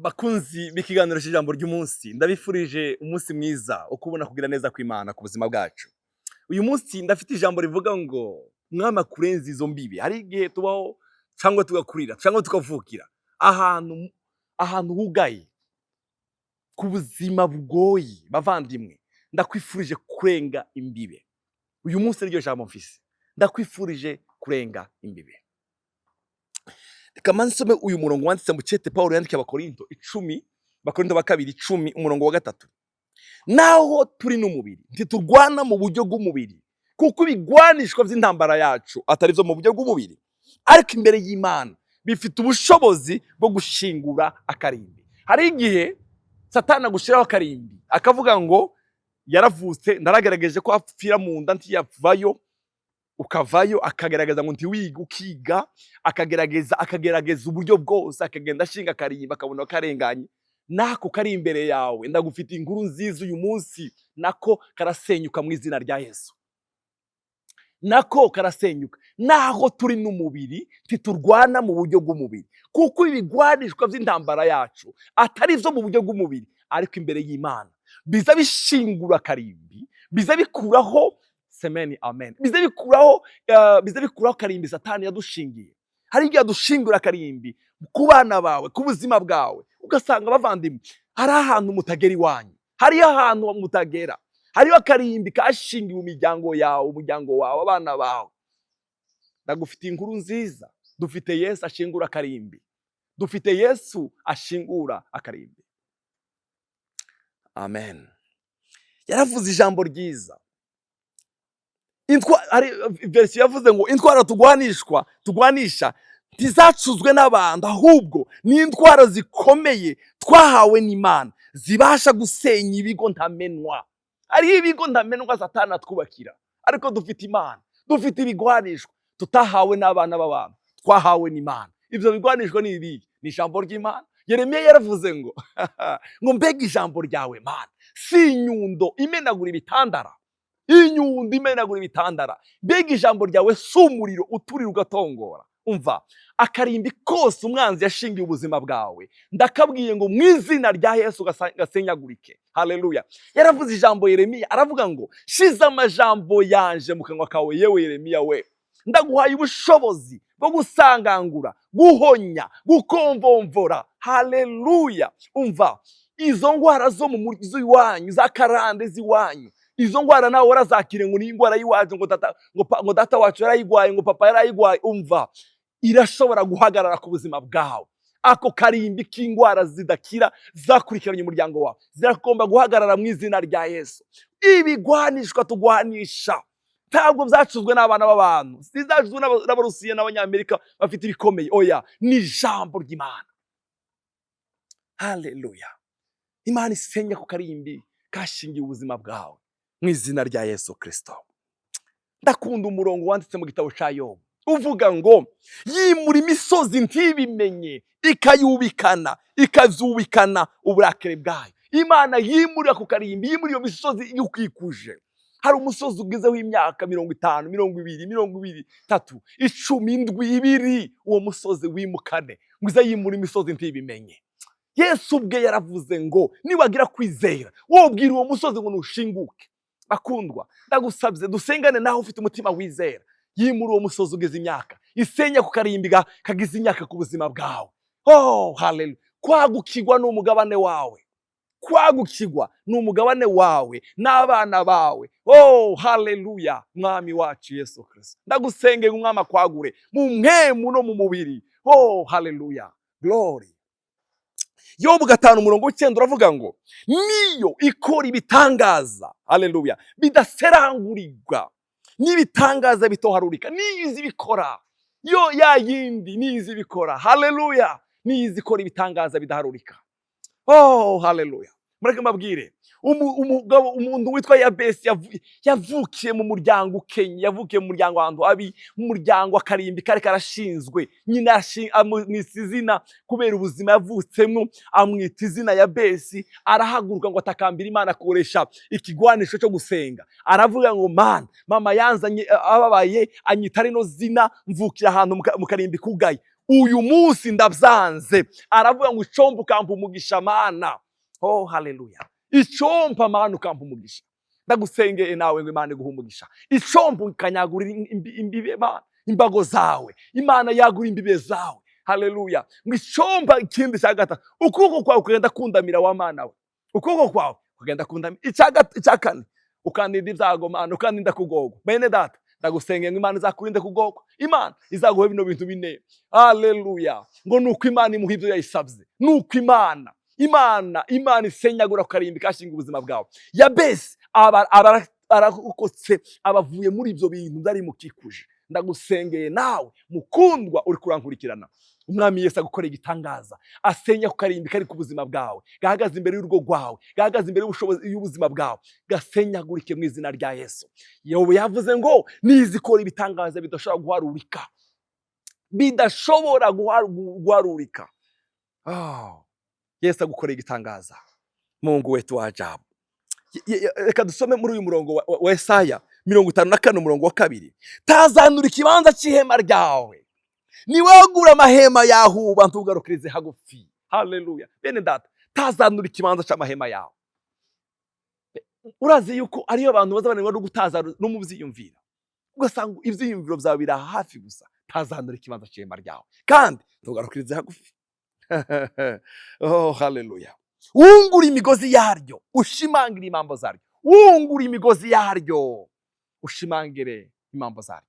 Bakunzi b'ikiganiro cy'ijambo ry'umunsi, ndabifurije umunsi mwiza wo kubona kugira neza kw'Imana ku buzima bwacu. Uyu munsi ndafite ijambo rivuga ngo mwama kurenza izo mbibi. Hari igihe tubaho cyangwa tugakurira cyangwa tukavukira ahantu hugaye ku buzima bugoye. Bavandimwe, ndakwifurije kurenga imbibe. Uyu munsi niryo jambo mfise, ndakwifurije kurenga imbibe. Reka nsome uyu murongo wanditse mu cete Paul yandikiye Abakorinto 10, Abakorinto ba kabiri 10, umurongo wa 3. Naho turi n'umubiri, ntiturwana mu buryo bw'umubiri, kuko ibigwanishwa by'intambara yacu atari byo mu buryo bw'umubiri, ariko imbere y'Imana bifite ubushobozi bwo gushingura akarimbi. Hari igihe Satani agushiraho akarimbi, akavuga ngo yaravutse, ndaragerageje ko apfira mu nda ntiyavayo, ukavayo, akagerageza ngo ntiwige, ukiga, akagerageza uburyo bwose, akagenda ashinga akarimbi, akabona karenganye nako kari imbere yawe. Ndagufite inkuru nziza uyu munsi, nako karasenyuka mu izina rya Yesu, nako karasenyuka. Naho turi n'umubiri, ntiturwana mu buryo bw'umubiri, kuko ibigwanishwa by'intambara yacu atari byo mu buryo bw'umubiri, ariko imbere y'Imana biza bishingura akarimbi, biza bikuraho semeni, amen, biza bikuraho akarimbi Satani yadushingiye. Hari igihe adushingura akarimbi ku bana bawe, ku buzima bwawe, ugasanga, bavandimwe, hari ahantu mutagera iwanyu, hariyo ahantu mutagera, hariho akarimbi kashingiwe imiryango yawe, umuryango wawe, abana bawe. Ndagufitiye inkuru nziza: dufite Yesu ashingura akarimbi, dufite Yesu ashingura akarimbi, amen. Yaravuze ijambo ryiza. Hari version yavuze ngo intwaro tugwanisha ntizacuzwe n'abantu, ahubwo ni intwaro zikomeye twahawe n'Imana zibasha gusenya ibigo ntamenwa. Hariho ibigo ntamenwa Satani atwubakira, ariko dufite Imana, dufite ibigwanishwa tutahawe n'abana b'abantu, twahawe n'Imana. Ibyo bigwanishwa ni ibihe? Ni ijambo ry'Imana. Yeremiya yaravuze ngo mbega ijambo ryawe, Mana, si inyundo imenagura ibitandara, inyundo imenagura ibitandara! Mbega ijambo ryawe si umuriro uturira ugatongora! Umva, akarimbi kose umwanzi yashingiye ubuzima bwawe, ndakabwiye ngo mu izina rya Yesu gasenyagurike. Haleluya! Yaravuze ijambo Yeremiya, aravuga ngo shize amajambo yanje mu kanwa kawe, yewe Yeremiya we, ndaguhaye ubushobozi bwo gusangangura, guhonya, gukomvomvora. Haleluya! Umva, izo ndwara zo mu z'iwanyu, za karande z'iwanyu, izo ndwara nawe warazakire ngo ni indwara y'iwacu, ngo tata, ngo data wacu yarayigwaye, ngo papa yarayigwaye. Umva, irashobora guhagarara ku buzima bwawe. Ako karimbi k'indwara zidakira zakurikiranye umuryango wawe ziragomba guhagarara mu izina rya Yesu. Ibigwanishwa tugwanisha ntabwo byacuzwe n'abana b'abantu, zizacuzwe n'Abarusiya n'Abanyamerika bafite ibikomeye. Oya, ni ijambo ry'Imana. Haleluya! Imana isenya ku karimbi kashingiye ubuzima bwawe mu izina rya Yesu Kirisito. Ndakunda umurongo wanditse mu gitabo cya Yobu uvuga ngo yimura imisozi ntibimenye, ikayubikana, ikabyubikana uburakari bwayo. Imana yimurira ku karimbi, yimura iyo misozi iwukikuje. Hari umusozi ugezeho imyaka 50, 20, 23, 10, 7, 2, uwo musozi wimukane, ngo ize yimura imisozi ntibimenye. Yesu ubwe yaravuze ngo niwagira kwizera, wobwira uwo musozi ngo nushinguke. Bakundwa, ndagusabye dusengane nawe ufite umutima wizera. Yimura uwo musozi ugeze imyaka, isenya ku karimbi kagize imyaka ku buzima bwawe. Oh, haleluya! Kwagukirwa ni umugabane wawe, kwagukirwa ni umugabane wawe n'abana bawe. Oh, haleluya! Mwami wacu Yesu Kirisito, ndagusengera umwami akwagure mu mpemu no mu mubiri. Oh, haleluya, glory! Yobu 5 umurongo w'9 uravuga ngo niyo ikora ibitangaza, haleluya, bidaserangurirwa, n'ibitangaza bitoharurika. Niyo izi ibikora, yo ya yindi niyo izi ibikora. Haleluya! Niyo izi ikora ibitangaza bidaharurika. Oh, haleluya! Mureke mbabwire, umugabo, umuntu witwa Yabesi yavukiye mu muryango ukenye, yavukiye mu muryango ahantu habi, mu muryango akarimbi kari karashinzwe. Nyina amwita izina kubera ubuzima yavutsemo, amwita izina Yabesi. Arahaguruka ngo atakambira Imana, akoresha ikigwanisho cyo gusenga. Aravuga ngo Mana, mama yanzanye ababaye, anyita rino zina, mvukira ahantu mu karimbi kugaye. Uyu munsi ndabyanze. Aravuga ngo icompa ukampa umugisha, Mana. Oh, haleluya! Icompa, Mana, ukampa umugisha. Ndagusengeye nawe ngo Imana iguhe umugisha. Icompa ukanyagurira imbibe, Mana, imbago zawe. Imana yagura imbibe zawe. Haleluya! Ngo icompa, ikindi cya gatatu, ukuboko kwawe kugenda kundamira, wa Mana we, ukuboko kwawe kugenda kundamira. Icya kane, ukandinda ibyago, Mana, ukandinda kugogwa. Bene data, ndagusengeye ngo Imana izakurinde kugogwa, Imana izaguhe bino bintu bine. Haleluya! Ngo nuko Imana imuha ibyo yayisabye. Nuko Imana isenyagura ku karimbi kashinga ubuzima bwawe. Yabesi aba ararokotse, abavuye muri ibyo bintu byari bimukikuje. Ndagusengeye nawe mukundwa uri kurankurikirana, Umwami Yesu agukora igitangaza, asenya ku karimbi kari ku buzima bwawe, gahagaze imbere y'urugo rwawe, gahagaze imbere y'ubushobozi y'ubuzima bwawe, gasenyagurike mu izina rya Yesu. Yobu yavuze ngo nizi ikora ibitangaza bidashobora guharurika, bidashobora guharurika. Oh, Yesu agukoreye igitangaza. Mungu wetu wa ajabu. Reka dusome muri uyu murongo wa Esaya 54 umurongo wa 2: "Tazanura ikibanza cy'ihema ryawe, niwagura amahema yahuba, ntugarukirize hagufi." Haleluya! Bene data, tazanura ikibanza cy'amahema yawe. Urazi yuko ariyo abantu baza bananirwa no gutaza no mu byiyumviro, ugasanga ibyiyumviro byawe biri aha hafi gusa. Tazanura ikibanza cy'ihema ryawe kandi ntugarukirize hagufi. Oh, haleluya! Wungura imigozi yaryo, ushimangire impambo zaryo. Wungura imigozi yaryo, ushimangire impambo zaryo.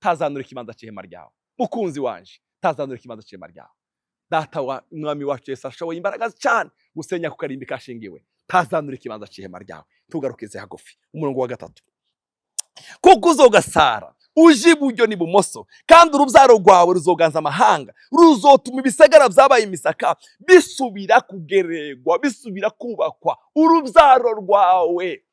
Tazanura ikibanza cy'ihema ryawe, mukunzi wanje, tazanura ikibanza cy'ihema ryawe. Data wa Mwami wacu Yesu ashoboye imbaraga cyane gusenya ku karimbi kashingiwe. Tazanura ikibanza cy'ihema ryawe, tugarukize hagufi. Umurongo wa 3: "Kuko uzogasara uje iburyo n'ibumoso, kandi urubyaro rwawe ruzoganza amahanga, ruzotuma ibisagara byabaye imisaka bisubira kugeregwa, bisubira kubakwa." Urubyaro rwawe,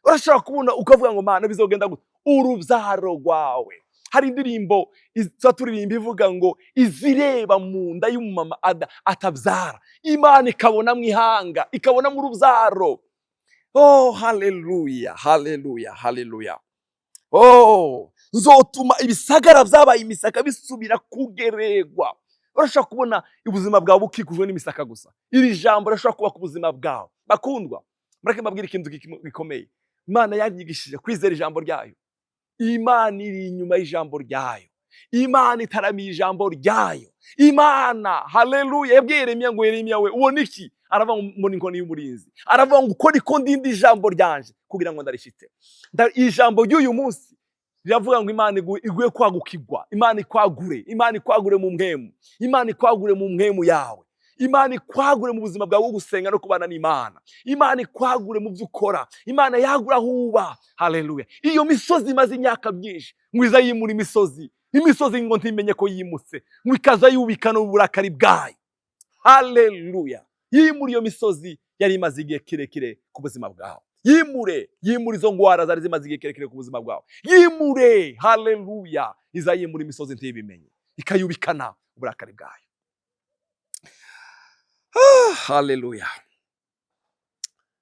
urashobora kubona ukavuga ngo: "Mana, bizogenda gute?" Urubyaro rwawe. Hari indirimbo tuba turirimba ivuga ngo izireba mu nda y'umumama atabyara, Imana ikabonamo ihanga, ikabonamo urubyaro. Oh, haleluya, haleluya, haleluya! Oh, nzotuma ibisagara byabaye imisaka bisubira kugeregwa. Urashobora kubona ubuzima bwawe bukikujwe n'imisaka gusa. Iri jambo rirashobora kuba ku buzima bwawe. Bakundwa, mureke mbabwire ikintu gikomeye. Imana yanyigishije kwizera ijambo ryayo. Imana iri inyuma y'ijambo ryayo, Imana itaramiye ijambo ryayo. Imana, haleluya, yabwiye Yeremiya ngo: "Yeremiya we, ubona iki?" Aravuga ngo: "Mbona inkoni y'umurinzi." Aravuga ngo: "Uko niko ndinda ijambo ryanje kugira ngo ndarishite." Ijambo ry'uyu munsi riravuga ngo Imana iguye kwagukigwa, Imana ikwagure, Imana ikwagure mu mpwemu, Imana ikwagure mu mpwemu yawe, Imana ikwagure mu buzima bwawe bwo gusenga no kubana n'Imana, Imana ikwagure mu byo ukora, Imana yagura aho uba. Haleluya! Iyo misozi imaze imyaka myinshi, ngo iza yimura imisozi, imisozi ngo ntimenye ko yimutse, ngo ikaza yubika n'uburakari bwayo. Haleluya! Yimura iyo misozi yari imaze igihe kirekire ku buzima bwawe. Yimure, yimure izo ngwara zari zimaze igihe kirekire ku buzima bwawe. Yimure. Haleluya! Iza yimura imisozi ntibimenye, ikayubikana uburakari bwayo. Ah, haleluya!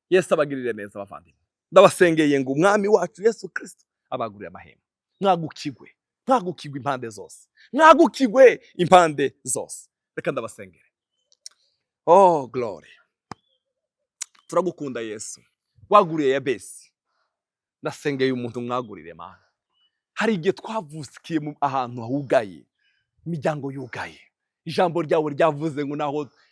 Yesu abagirire neza. Abavandimwe, ndabasengeye ngo Umwami wacu Yesu Kirisito abagurire amahema. Mwagukigwe, mwagukigwe impande zose, mwagukigwe impande zose. Reka ndabasengere. Oh glory! Turagukunda Yesu, waguriye Yabesi. Ndasengeye umuntu, mwagurire, Mana. Hari igihe twavukiye ahantu hugaye, imiryango yugaye. Ijambo ryawe ryavuze ngo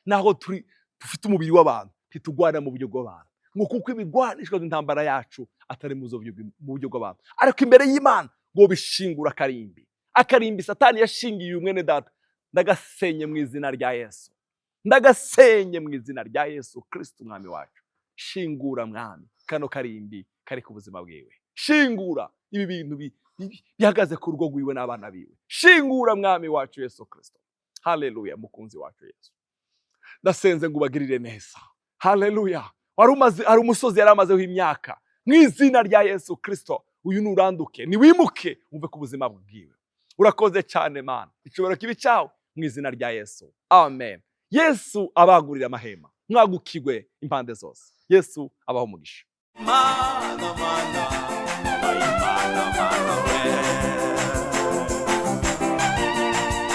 naho turi dufite umubiri w'abantu, ntitugwana mu buryo bw'abantu, ngo kuko ibigwanishwa by'intambara yacu atari mu buryo bw'abantu, ariko imbere y'Imana ngo bishingura akarimbi. Akarimbi Satani yashingiye uyu mwene data, ndagasenye mu izina rya Yesu, ndagasenye mu izina rya Yesu Kristo Umwami wacu. Shingura, Mwami, kano karimbi kari ku buzima bwiwe. Shingura ibi bintu bihagaze ku rugo rwiwe n'abana biwe. Shingura, Mwami wacu Yesu Kristo. Haleluya! Mukunzi wacu Yesu, ndasenze ngo ubagirire neza. Haleluya! Wari umaze, hari umusozi yari amazeho imyaka. Mu izina rya Yesu Kristo, uyu nuranduke, niwimuke uve ku buzima bwiwe. Urakoze cyane, Mana. Icyubahiro kibe cyawe mu izina rya Yesu, amen. Yesu abagurira amahema, mwagukigwe impande zose. Yesu abaho umugisha. Mana, mana, wabaye Imana, mana we.